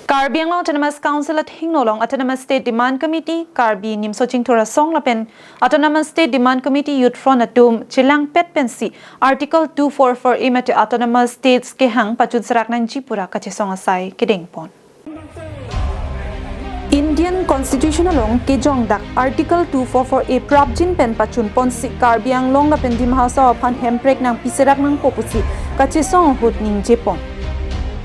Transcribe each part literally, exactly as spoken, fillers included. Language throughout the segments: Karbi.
Karbi Anglong Autonomous Council athengno along Autonomous State Demand Committee, Karbi Nimso Chingthur Asong lapen Autonomous State Demand Committee Youth Front atum chelangpet pensi Article two four four A mate Autonomous States kehang pachun serak nangji pura kachesong asai kedengpon. Indian Constitution along kejongdak Article two four four A prapjin pen pachunponsi Karbi Anglong lapen Dima Hasao aphan hemprek nangpiserak nangpo pusi kachesong ahut ningjepon.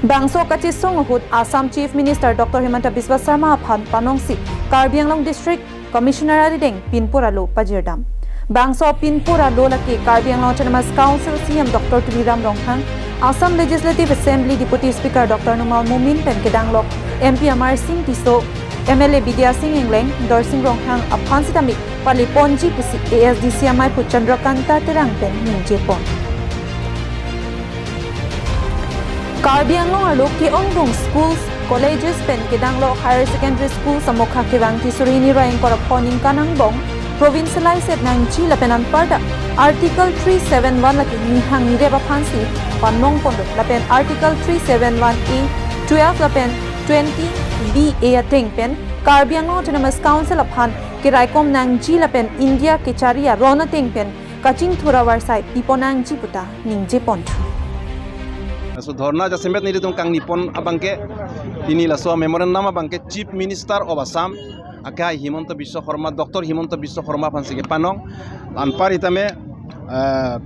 Bangso kachesong ahut Assam Chief Minister Doctor Himanta Biswa Sarma aphan panongsi Karbi Anglong District Commissioner arideng pinpur alo pajirdam. Bangso pinpur alo lake Karbi Anglong Autonomous Council C E M Doctor Tuliram Ronghang, Assam Legislative Assembly Deputy Speaker Doctor Numal Momin pen kedanglok M P Amarsing Tisso, M L A Bidya Sing Engleng, Dorsing Ronghang aphan sitame paleponji pusi A S D C amaiphu Chandrakanta Terang pen ningjepon. Karbi Anglong arlo ke-ongdung schools, colleges pen kedanglok higher secondary schools amokha kevang ti suri hini ra ingkoi ra pho ningkan angbong provincialize nangji lapen anparta Article three seven one lake nihang nirep aphansi panongpon lapen Article three seven one A twelve lapen twenty B A ateng pen Karbi Anglong Autonomous Council aphan keraikom nangji lapen India kechari aron ateng pen kachingthur avarsai pipon nangji puta ningjeponthu. Laso dhorna jasemet nelitum kangnipon abangke, pini laso memorandum abangke Chief Minister of Assam, akehai Himanta Biswa Sarma, Doctor Himanta Biswa Sarma aphansi kepanong, anpar sitame, eh,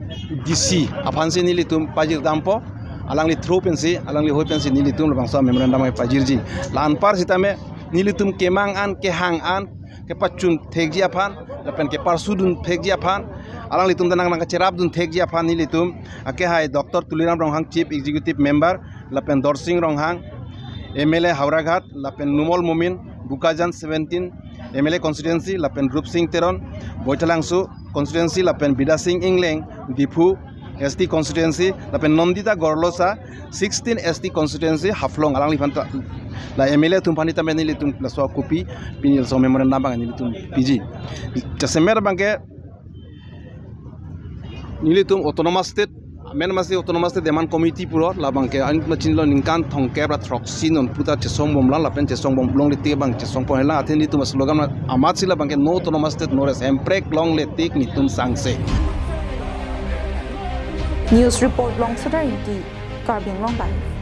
D C aphansi nelitum pajirdampo, alangli through pensi, alangli hoi pensi nelitum labangso memorandum pajirji. La anpar sitame nelitum kemang an, kehang an, kepachun thekji aphan, lapen keparsudun thekji aphan, alanglitum ta nang nangkacherapdun thekji aphan nelitum, akehai Doctor Tuliram Ronghang Chief Executive Member, lapen Dorsing Ronghang, M L A Howraghat, lapen Numal Momin, Bokajan seventeen M L A constituency, lapen Rupsing Teron, Baithalangso constituency, lapen Bidya Sing Engleng, Diphu S T constituency, lapen Nandita Gorlosa, sixteen S T constituency, Haflong, alangliphan ta, la M L A atum aphan sitame nelitum laso kopi, pini laso memorandum abang nelitum piji. Jasemet abangke nelitum Autonomous State, amen masi Autonomous State Demand Committee puro, labangke an machinlo ningkan thomkep ra throksi non puta chesongbomlang, lapen chesongbom longle tik abang chesongpon helang, athe nelitum slogan amatsi labangke no Autonomous State, no rest, hemprek longle tik netum sangse. News report Longsodar Ingti, Karbi Anglong Live.